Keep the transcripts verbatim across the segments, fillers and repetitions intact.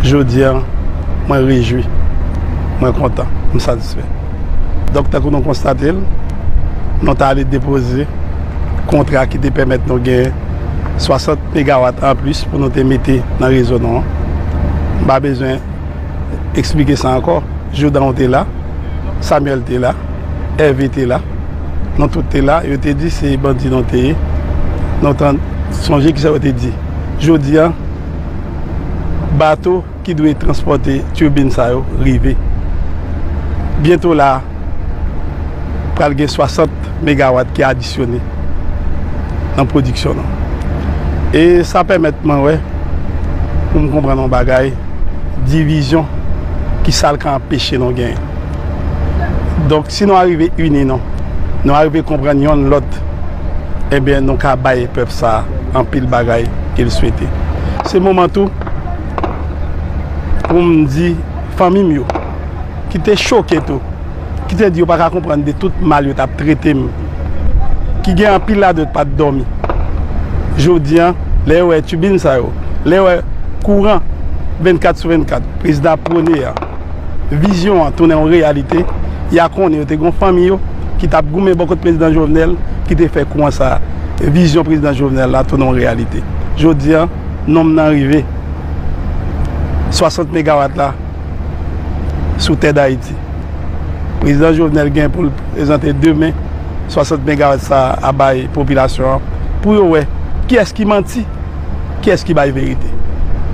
Jodi a, mwen rejwi, mwen kontan, m satisfè. Donk, tankou nou konstate l, nou t ale depoze kontra ki te pèmèt nou gen swasant megawat anplis pou nou te mete nan rezo nou an. M pa bezwen eksplike sa ankò. Jodan te la, Samuel te la, Ève te la, nou tout te la. Yo te di se bandi nou te ye. Nou tann, sonje kisa yo te di. Jodi a, bato ki dwe transpòte tibin sa yo rive. Byento la, pral gen swasant megawat ki adisyone nan pwodiksyon nou. E sa pèmèt mwen wè, pou m konprann yon bagay, divizyon ki sa l ka anpeche nou genyen. Donk, si nou arive ini nou, nou arive konprann yonn lòt, ebyen, nou ka bay pèp sa a anpil bagay ke l swete. Se moman tou pou m di fanmi m yo, ki te choke tou, ki te di yo pa ka konprann de tout mal yo t ap trete m, ki gen anpil ladan yo ki pa t dòmi. Jodi a, lè yo wè tibin sa yo, lè yo wè kouran vennkat sou vennkat, prezidan ap pwone a, vizyon an tounen yon reyalite, y a konnen yo te gen fanmi yo ki t ap goumen bò kot prezidan Jovenel, ki te fè kouran sa a, vizyon prezidan Jovenel la tounen yon reyalite. Jodi a, nonm nan rive. Swasant megawat la sou tè Dayiti. Prezidan Jovenel gen pou l prezante demen swasant megawat sa a bay popilasyon an pou yo wè kiyès ki manti, kiyès ki bay verite.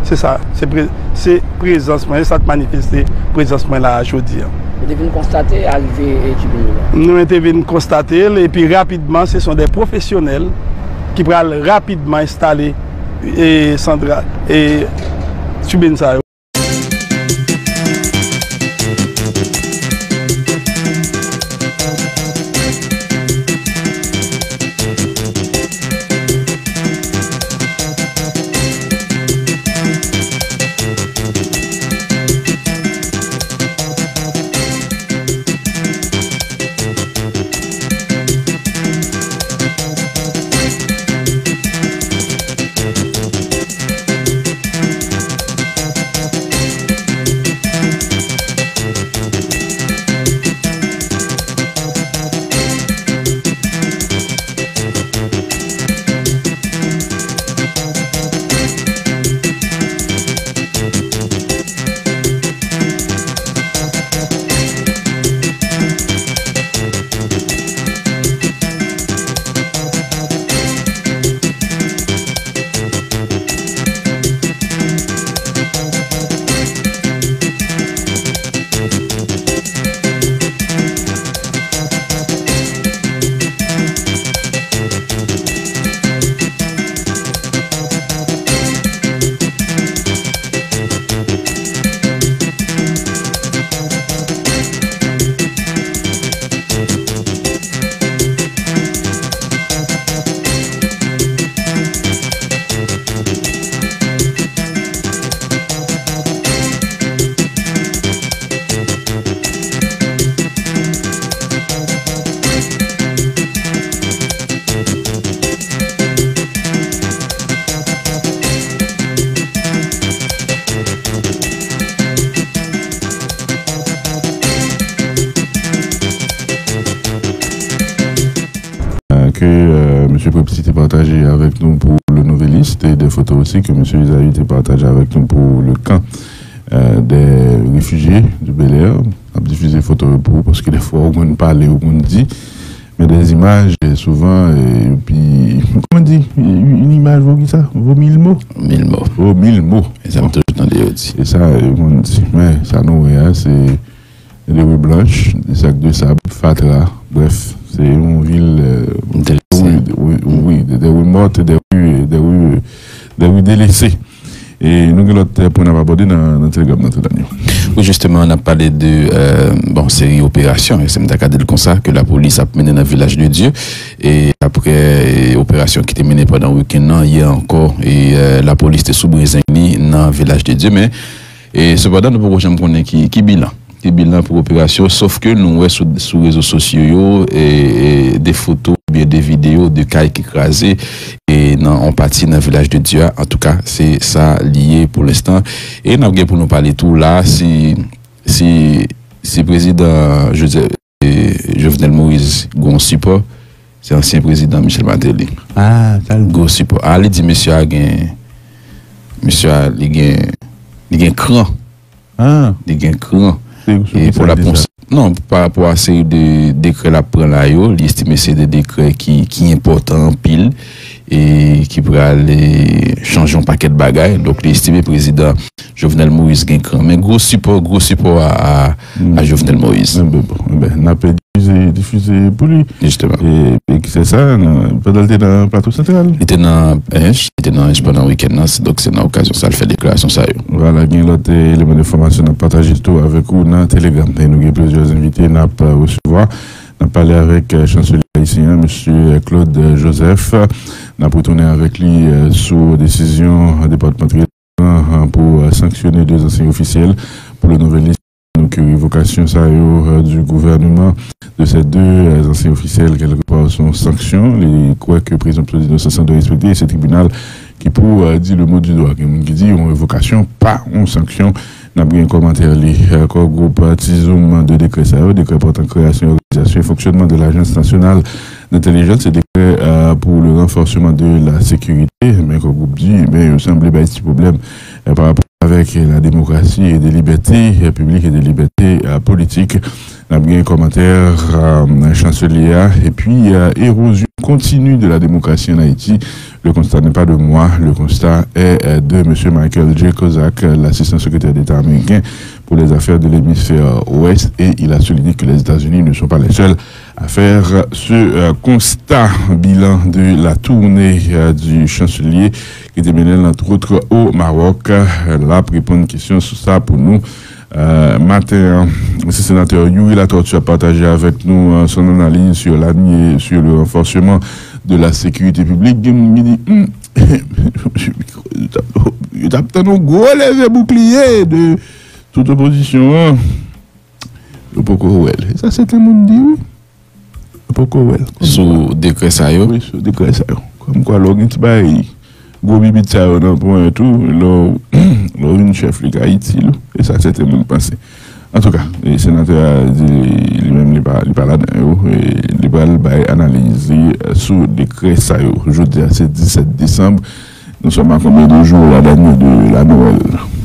Se sa, se pre-, se prezans mwen, se sa k manifeste prezans mwen la a jodi a. Ou te vin konstate arive, e, tibin yo la? Nou te vin konstate l, epi rapidman, se son de pwofesyonèl ki pral rapidman enstale, e, sandra, e, tibin sa yo. Ke, euh, mesye Prepti te pataje avèk nou pou Le Nouvelliste, e de foto osi ke mesye Esaü te pataje avèk nou pou Le Camp, euh, des Réfugiés du Bel Air. Ap difize foto yo pou ou, paske defwa ou konn pale, ou konn di, men de imaj, e souvan, e, epi, kòman di, une image vaut ki sa? Vaut mille mots. Mille mots. Vaut mille mots. E sa m toujou tande yo di. E sa, e, ou konn di, men sa nou wè a, se de ri blanch, de sak de sab, fatra, bref, se yon vil, euh, wi, wi, wi, de, de ri mòt, de ri, de ri, de ri delese. E nou gen lòt, euh, pwen n ap abòde nan, nan Telegram nan, tout Daniel. Wi, jisteman, n ap pale de, euh, bon, seri operasyon, e se m ta ka di l konsa, ke lapolis ap mennen nan Vilaj de Dye. E apre, e, operasyon ki te mennen pandan wikenn nan, yè ankò, e, euh, lapolis te sou brezeng li nan Vilaj de Dye. Men, e, sepandan, nou poko janm konnen ki, ki bilan. Ki bilan pou operasyon, sof ke nou wè sou, sou rezo sosyo yo, e, e, de foto distribiye de videyo de kay ki kraze e nan yon pati nan Vilaj de Dye a. Antouka, se sa li ye pou lenstan. E n ap gen pou nou pale tou la, si, si, si prezidan Joseph, e, Jovenel Moïse gen yon sipò, se ansyen prezidan Michel Martelly. Ah, sa l di. Gwo sipò. A, li di mesye a gen, mesye a, li gen, li gen kran. Ah. Li gen kran. Se sou ki sa l di sa? Non, pa rapò a seri de dekrè l ap pran la yo, li estime se de dekrè ki, ki enpòtan anpil e ki pral, e, chanje yon pakèt bagay. Donk, li estime prezidan Jovenel Moïse gen kran. Men gwo sipò, gwo sipò a, a, a Jovenel Moïse. Enben, bon, enben, n ap difize, difize pou li. Jisteman. E, e ki se sa, nan, pandan l te nan Plato Santral. Li te nan Ench, li te nan Ench pandan wikenn nan, se, donk se nan okazyon sa l fè deklarasyon sa yo. Vwala, gen lòt, e, eleman enfòmasyon n ap pataje tou avèk ou nan Telegram. E nou gen plizyè envite n ap, e, resevwa. N ap pale avèk, e, chanselye ayisyen an, mesye Claude Joseph. N ap retounen avèk li, e, sou desizyon depatman trezè an, e, pou, e, sanksyone de zansyen ofisyèl pou le Nouvelliste. Nou ke revokasyon sa yo, e, du gouvernement de ces deux, e, anciens officiels, quelque part, se yon sanksyon. Li kwè ke présomption d'innocence an dwe respekte, e se tribinal ki pou, e, di le mot du droit. Gen moun ki di yon revokasyon pa yon sanksyon. N ap gen kòmantè li. E, Core Group, e, ti zoom de dekrè sa yo, dekrè pòtan kreyasyon, òganizasyon e fonksyònman de l'Agence Nationale d'Intelligence, se dekrè, e, pour le renforcement de la sécurité. Men Core Group di, men yo sanble bay ti pwoblèm, e, pa rapò avèk la démocratie et des libertés, e, publiques et des libertés, e, politiques. N ap gen kòmantè, e, chanselye a. Epi, e, érosion continue de la démocratie en Haïti. Le constat n'est pas de moi, le constat est, e, de monsieur Michael J. Kozak, l'Assistant Secrétaire d'État américain pour les affaires de l'hémisphère ouest, et il a souligné que les États-Unis ne sont pas les seuls à faire ce, e, constat. Bilan de la tournée, e, du chancelier ki te mennen l, entre autres, au Maroc. E, l ap reponn kesyon sou sa pou nou, e, maten an. Ansyen senatè Youri Latortue ap pataje avèk nou, e, son analiz sur la nuit, sur le renforcement de la sécurité publique. Gen moun ki di, hmm, yo t ap tann yon gwo leve boukliye de tout opozisyon an. Yo poko wè l. E sa sèten moun di, wi. Yo poko wè l. Sou dekrè sa yo? Wi, sou dekrè sa yo. Kòmkwa, lè w gen ti bagay, gwo bibit sa yo nan pwen tou, lè w, lè w vin chèf, li ka itil ou. E sa sèten moun panse. Antouka, e senatè a di li menm li pa, li pa ladan yo. E li pral bay analiz li, e, sou dekrè sa yo. Jodi a, se disèt desanm. Nous sommes à combien de jours la dernière de la Noël?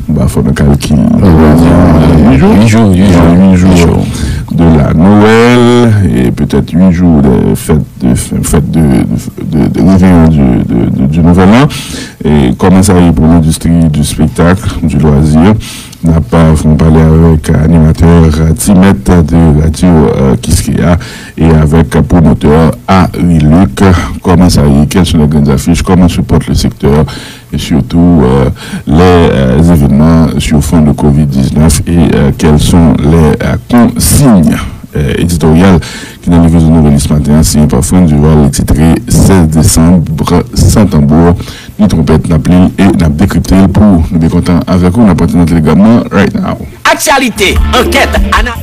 Bah, faut nous calculer. Huit jours. Huit jours, huit jours. Huit jours de la Noël et peut-être huit jours de fête de, fête de, de, de, de réveillon du, de, de, du Nouvel An. E kòman sa ye pou lendistri du spectacle, du loisir? N ap, euh, fè yon pale avèk animatè, euh, Timèt de radyo, euh, Kiskeya e avèk pwomotè Harry Luc. Comment ça y est? Quelles sont les grandes affiches? Comment se porte le secteur? Et surtout, euh, les, euh, événements sur fond de covid dix-neuf et, euh, quelles sont les, euh, consignes, euh, éditoriales ki nan livre Nouvelliste maten an, siyen pa Franck Duval, titre seize décembre, sans tambour ni tronpèt, n ap li l e n ap dekripte l pou nou byen kontan avèk ou. N ap antre nan Telegram nan right now. Aktyalite, ankèt, ana-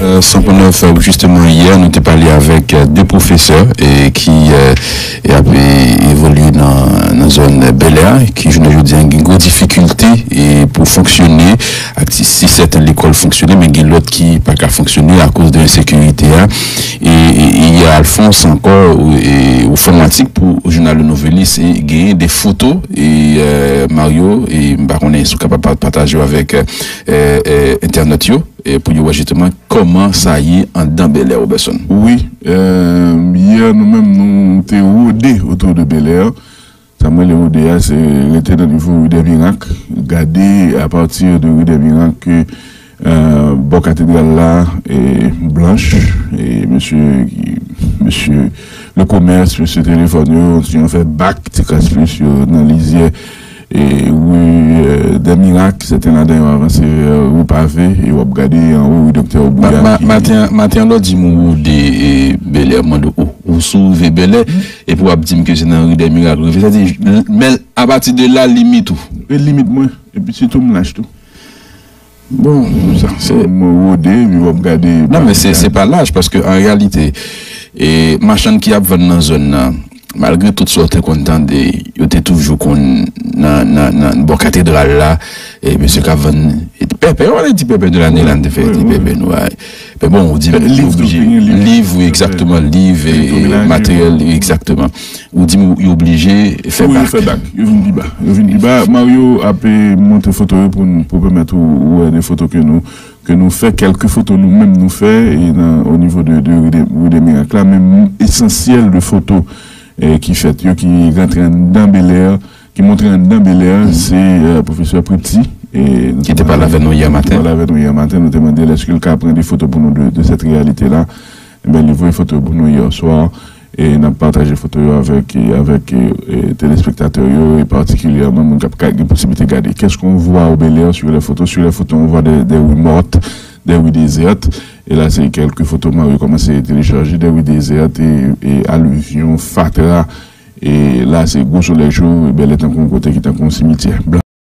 Euh, san pwen nèf, euh, jisteman, yè, nou te pale avèk, euh, de pwofesè, e ki, euh, e ap, e, evolye nan, nan zòn Bèlè a, ki jounen jodi a gen gwo difikilte, e pou fonksyone, ak si, si sèten lekòl fonksyone, men gen lòt ki pa ka fonksyone akoz de ensekirite a. E, e, e yè Alphonse ankò, e, enfòmatik pou jounal Le Nouvelliste, e genyen de foto, e, euh, Mario, e m pa konnen si w kapab pa-, pataje yo avèk, euh, euh, entènot yo, e pou yo wè jisteman kòman sa ye anndan Bèlè, Robertson. Wi, euh, yè nou menm nou te wode otou de Bèlè. Sa m rele wode a, se rete nan nivo Ri dè Mirak, gade apati de Ri dè Mirak ke, euh, bò katedral la, e, blanch, e mesye, mesye le commerce, mesye telefòn yo, ti jan fè bak, ti kras plis yo nan lizyè, e, ri, euh, dè Mirak, sèten ladan yo avanse vè ri Pave, e w ap gade anwo ri Doktè Obouya. Ma-, ma-, ki maten, maten an, lè w di m wode, e, Bèlè, m mande w, o, ou sou rive Bèlè, epi w ap di m ke se nan ri dè Mirak ou rive. Sa di, l-, men apati de la, limit ou. E limit mwen, epi sitou m lach tou. Bon, sa se m wode epi w ap gade. Non, men se se pa laj, paske an reyalite, e machann ki ap vann nan zòn nan, malgre tout sa w te konn tande, yo te toujou konn nan, nan, nan bò katedral la, e mesye k ap vann pèpè, w ale di pèpè de lane la, n te fè di pèpè nou a. Men bon, ou di liv, liv, wi, egzakteman, liv, materyèl, egzakteman. Ou di m yo oblije fè bak. Yo vin pi ba. Yo vin pi ba. Mario ap montre foto yo pou pèmèt ou wè de foto ke nou ke nou fè, kèlke foto nou menm nou fè o nivo de rue des Miracles la, men esansyèl de foto ki fèt yo, ki rantre anndan Bèlè, ki montre anndan Bèlè, se pwofesè Prepti ki te pale avè nou yè maten. Pale avè nou yè maten, nou te mande l èske l ka pran de foto pou nou de cette réalité là. Ebyen, li voye foto yo pou nou yè swa. E n ap pataje foto yo avèk avèk telespektatè yo, e patikilyèman moun k ap gen posiblite gade. Qu'est-ce qu'on voit au Bel Air sur les photos? Sur les photos, on voit des, des rues mortes, des rues désertes. E la se kèlke foto Mario kòmanse telechaje, des rues désertes, e, e alivyon, fatra. E la se gwo solèy cho, Bèlè tankou yon kote ki tankou yon simityè blan.